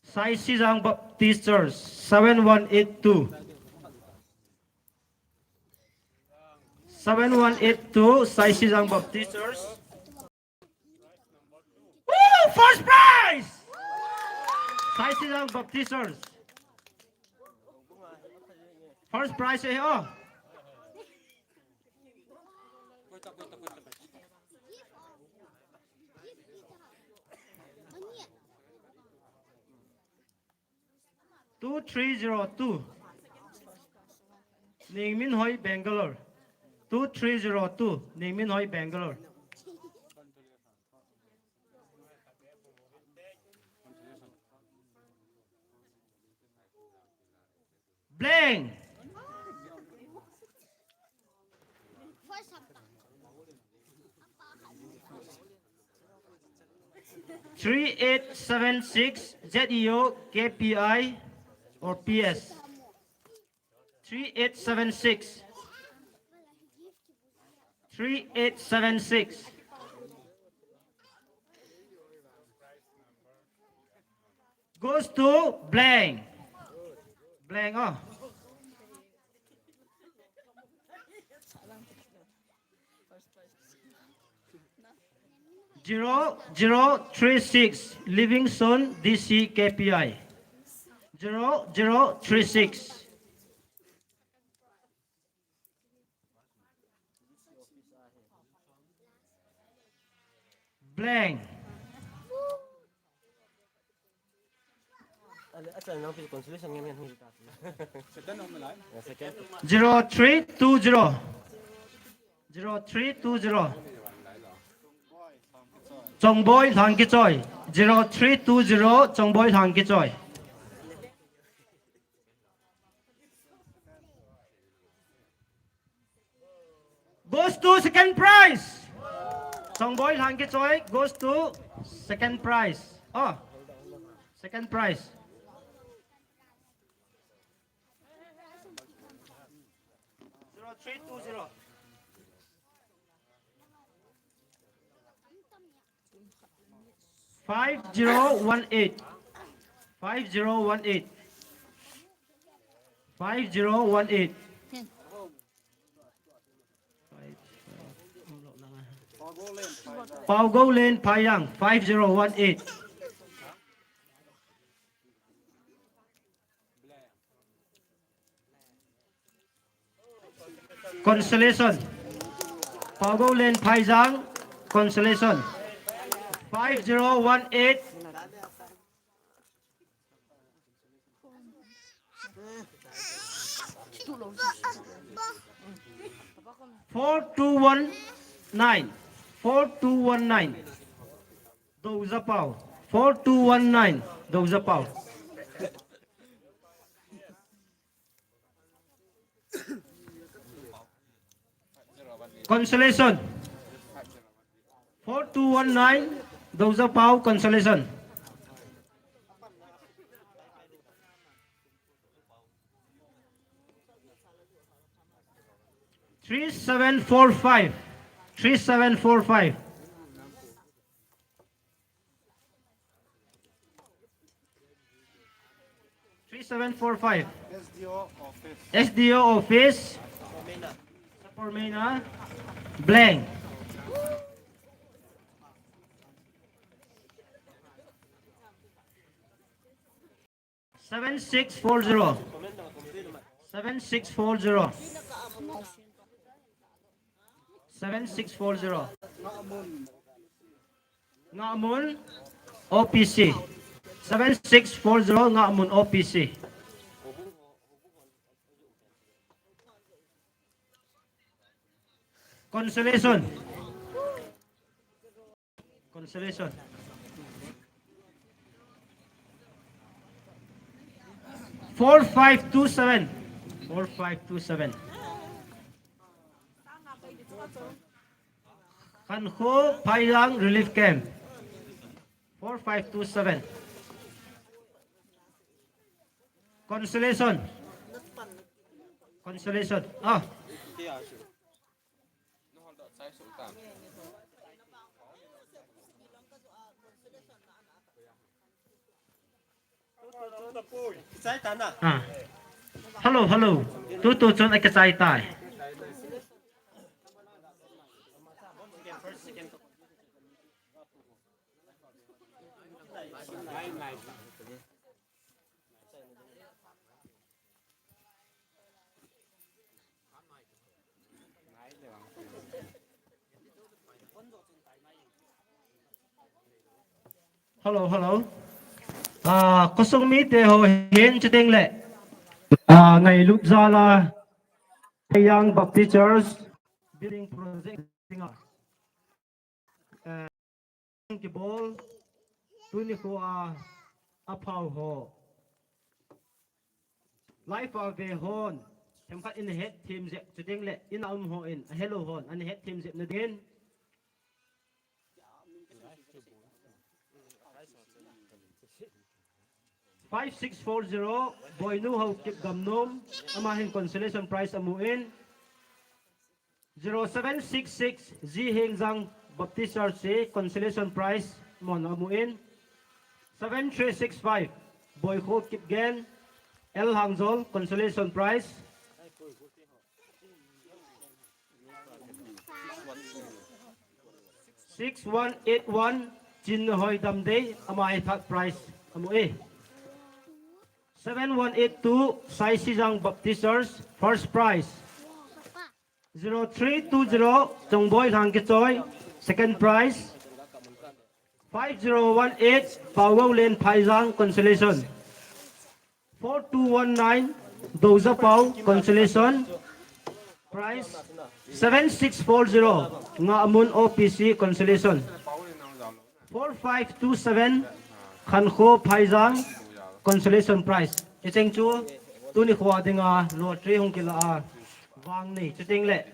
Saisizang Baptist Church, seven one eight two. Seven one eight two, Saisizang Baptist Church. Woo! First prize! Saisizang Baptist Church. First prize eh, oh. Two three zero two. Ningminhoi, Bangalore. Two three zero two. Ningminhoi, Bangalore. Blank. Three eight seven six, Z E O K P I or P S. Three eight seven six. Three eight seven six. Goes to blank. Blank, oh. Zero zero three six, Livingstone, D C K P I. Zero zero three six. Blank. Zero three two zero. Zero three two zero. Chongboi Lhangkichoi. Zero three two zero, Chongboi Lhangkichoi. Goes to second prize. Chongboi Lhangkichoi goes to second prize. Oh, second prize. Zero three two zero. Five zero one eight. Five zero one eight. Five zero one eight. Paogo Len Phailang, five zero one eight. Consolation. Paogo Len Phaijang, consolation. Five zero one eight. Four two one nine. Four two one nine. Douzapao. Four two one nine. Douzapao. Consolation. Four two one nine, Douzapao, consolation. Three seven four five. Three seven four five. Three seven four five. S D O office. S D O office. Sapormeina. Blank. Seven six four zero. Seven six four zero. Seven six four zero. Ngahmun O P C. Seven six four zero Ngahmun O P C. Consolation. Consolation. Four five two seven. Four five two seven. Khankho Phailang Relief Camp. Four five two seven. Consolation. Consolation. Ah. Ah. Hello, hello. Tutu chun akichai tai. Hello, hello. Ah, khosung mite ho hin chuteng le. Ah, ngailut jal a Young Baptist Church building project dinga. Eh, kibol, tuni kho a, aphao ho. Live a ve hon, themkhat in ahet them jep, chuteng le, in a um hon, ahelou hon, ana het them jep na dingin. Five six four zero, Boinu Haokip Gamnom, ama hin consolation prize amu in. Zero seven six six, G Hengjang Baptist Church, consolation prize, mon amu in. Seven three six five, Boikho Kipgen, L Hangjol, consolation prize. Six one eight one, Chinhoi Damdei, ama hi third prize amu e. Seven one eight two, Saisijang Baptist Church, first prize. Zero three two zero, Chongboi Lhangkichoi, second prize. Five zero one eight, Paogoulen Phaijang, consolation. Four two one nine, Douzapao, consolation. Prize, seven six four zero, Ngahmun O P C, consolation. Four five two seven, Khankho Phaijang, consolation prize. Hicheng chu, tuni kho a dinga lottery hung kila a vang nei, chuteng le,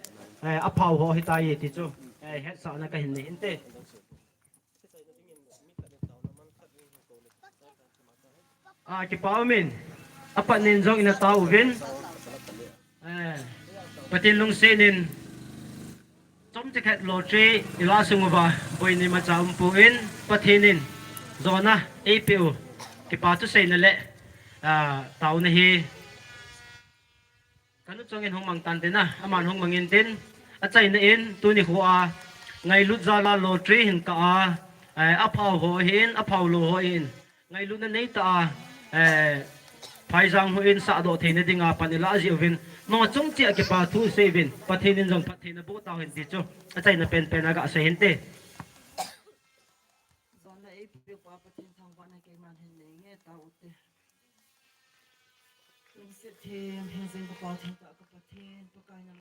eh, aphao ho hitai ti chu, eh, hetsahna kahin nei inte. Ah, kipa umin, apat nin jong ina tauvin. Eh, Pathen lungset in, chomcha khat lottery ila sung uva, boina imacha umpon, Pathen in Jona, eipeu, kipa thu seina le, ah, taona hi. Kanu chungin hung mang tan tin a, aman hung mangin tin, achaina in, tuni khoa, ngailut jal a lottery hin kah a, eh, aphau ho hin, aphau lou ho hin, ngailutna neitah a, eh, phaijang ho in sahdoh theina dinga pan ilah jiuvin, nangho chung cheh a kipa thu seiyuvin, Pathen in jong phattheina boh tauhen ti chu, achaina penpen a gasei hinte. Jona eipeu Pa Pathen thangvahna keiman hin neinge taute. Lungset them, hingjing kapa thengtah ka Pathen, Pakai nang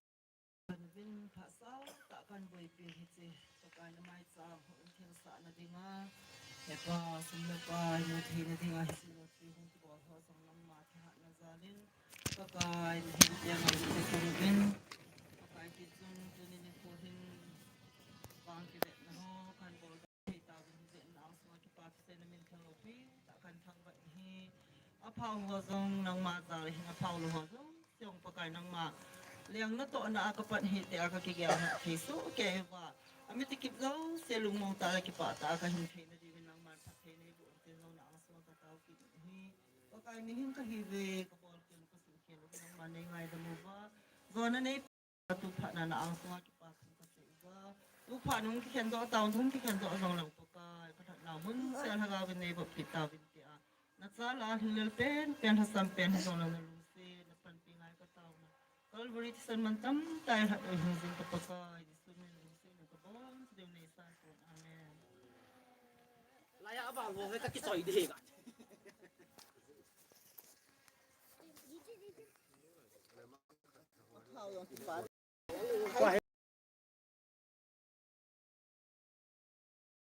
vin phasah tah kahin boipi hiche, Pakai na maicham hung thilsahna dinga, hepa, sum le pai mu theina dinga hiche lottery hung kibol ho jong nangma thahatna jalin, Pakai nahin teng a lungset theng uvin, Pakai tichun tuni nikho hin vang kivetna ho kahin bol thei tauvin, hijeh in nang sunga kipa thu seina min thang loupi tah kahin thangvah in ahi. Aphau ho jong nangma jal hin, aphau lou ho jong, jong Pakai nangma lengna tohna a kapat hi tia kakigel thei soh kei uva, amiti kip jouse lungmong tah le kipah tah a kahin theina diuvin nangman phatthei neiboh in tin jong nang sunga katao kit in ahi. Pakai mihem kahiuve, kabol ken kasuh ken u nangman neingaidam uva, jona nei Tuphat na na ang sunga kipa thu kasei uva. Tuphat nung kikhen doh, taona hung kikhen doh jong lang Pakai, kathat nau mun sia lhagao vin neivop kit tauvin tia, nacha la lhinglel penpen, lhasam pen hijong lang nalungset, napanpi ngai kataona. Calvary thisan mantam tah a lhat u hingjing ka Pakai, Jesu min lungset na kabon, Jesu min neisan pon. Amen. Laiya abang ho he kakichoi ding he ka.